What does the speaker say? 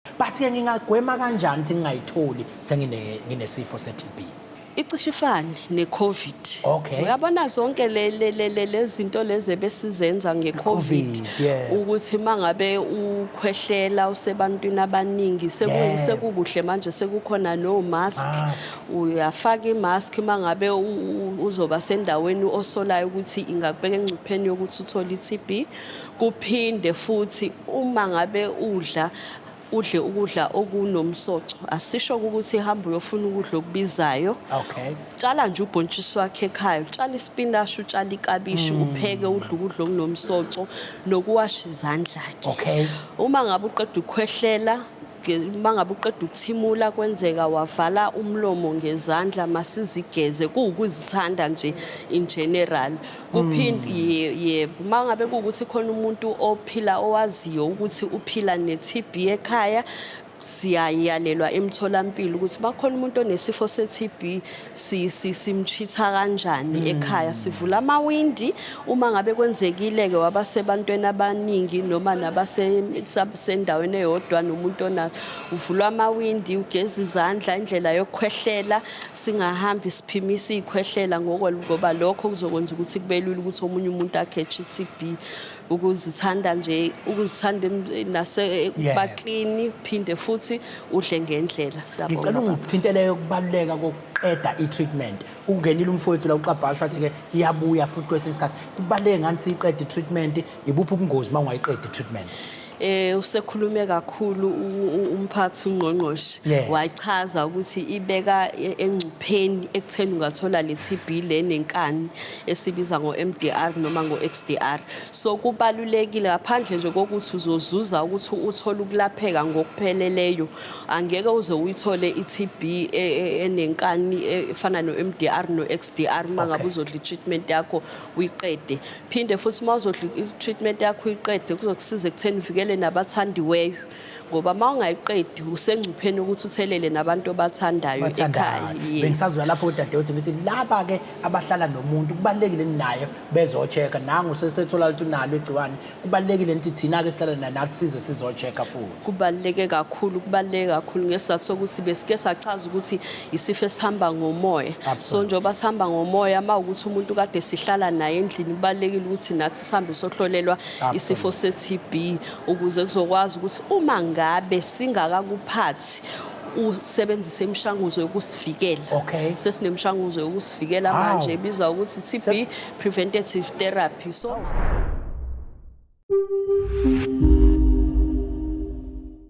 But-ke ngingagwema kanjani ukuthi ngingayitholi senginesifo se-TB? Icishe ifane ne-COVID. Uyabona zonke le zinto lezi ebesizenza nge-COVID, ukuthi mangabe ukhwehlela usebantwini abaningi, sekukuhle manje sekukhona no mask. Uyafaka i-mask mangabe uzoba sendaweni osolayo ukuthi ingakubeka engcupheni yokuthi uthole i-TB. Kuphinde futhi uma ngabe udla, udle ukudla okunomsoco. Asisho ukuthi hamba uyofuna ukudla okubizayo. Tshala nje ubhontshisi wakhe ekhaya, utshala isipinashi, utshala ikabishi, upheke udle ukudla okunomsoco nokuwasha izandla ke. Uma ngabe uqeda ukukhwehlela, uma ngabe uqeda ukuthimula kwenzeka wavala umlomo ngezandla, masizigeze, kuwukuzithanda nje in general. Kuphinde yebo, uma ngabe kuwukuthi khona umuntu ophila owaziyo ukuthi uphila ne-TB ekhaya, siyayalelwa emtholampilo ukuthi bakhona umuntu onesifo se-TB, simchitha kanjani ekhaya, sivula amawindi. Uma ngabe kwenzekile-ke wabasebantwini abaningi noma nabasendaweni eyodwa nomuntu onaso, uvulwa amawindi, ugeza izandla, indlela yokukhwehlela, singahambi siphimisa iy'khwehlela ngoba lokho kuzokwenza ukuthi kube lula ukuthi omunye umuntu akhethe i-TB. Ukuzithanda nje, ukuzithanda nase kuba clean, phinde futhi udle ngendlela. Siyabonga. Ngicela ungithintele ukubaluleka kokuqeda i-treatment. Ungenile umfowethu la uqabhasha wathi-ke iyabuya futhi kwesinye isikhathi. Kubaluleke ngani siyiqede i-treatment? Ibuphi ubungozi uma ungayiqedi i-treatment? Usekhulume kakhulu umphathi ungqongqoshe, wachaza ukuthi ibeka engcupheni ekutheni ungathola le TB le nenkani esibiza ngo-MDR noma ngo-XDR. So kubalulekile, ngaphandle nje kokuthi uzozuza ukuthi uthole ukulapheka ngokupheleleyo, angeke uze uyithole i-TB enenkani efana no-MDR no-XDR uma ngabe uzodla i-treatment yakho uyiqede. Phinde futhi uma uzodla i-treatment yakho uyiqede, kuzokusiza ekutheni uvikele nabathandiweyo, ngoba uma ungayiqedi usengcupheni ukuthi uthelele nabantu obathandayo ekhaya. Bengisazwa lapho udadewethu ngithi laba-ke abahlala nomuntu kubalulekile naye bezo-check-a, nangu sesethola ukuthi unalo igciwane, kubalulekile ukuthi thina-ke sihlala naye nathi size sizo-check-a futhi. Kubaluleke kakhulu, kubaluleke kakhulu ngesizathu sokuthi besike sachaza ukuthi isifo esihamba ngomoya. So njengoba sihamba ngomoya, uma ukuthi umuntu kade sihlala naye endlini, kubalulekile ukuthi nathi sihambe sohlolelwa isifo se-TB ukuze kuzokwazi ukuthi uma ngabe singakakuphathi usebenzise imishanguzo yokusivikela. Sesinemishanguzo yokusivikela manje ebizwa ukuthi TB preventative therapy. So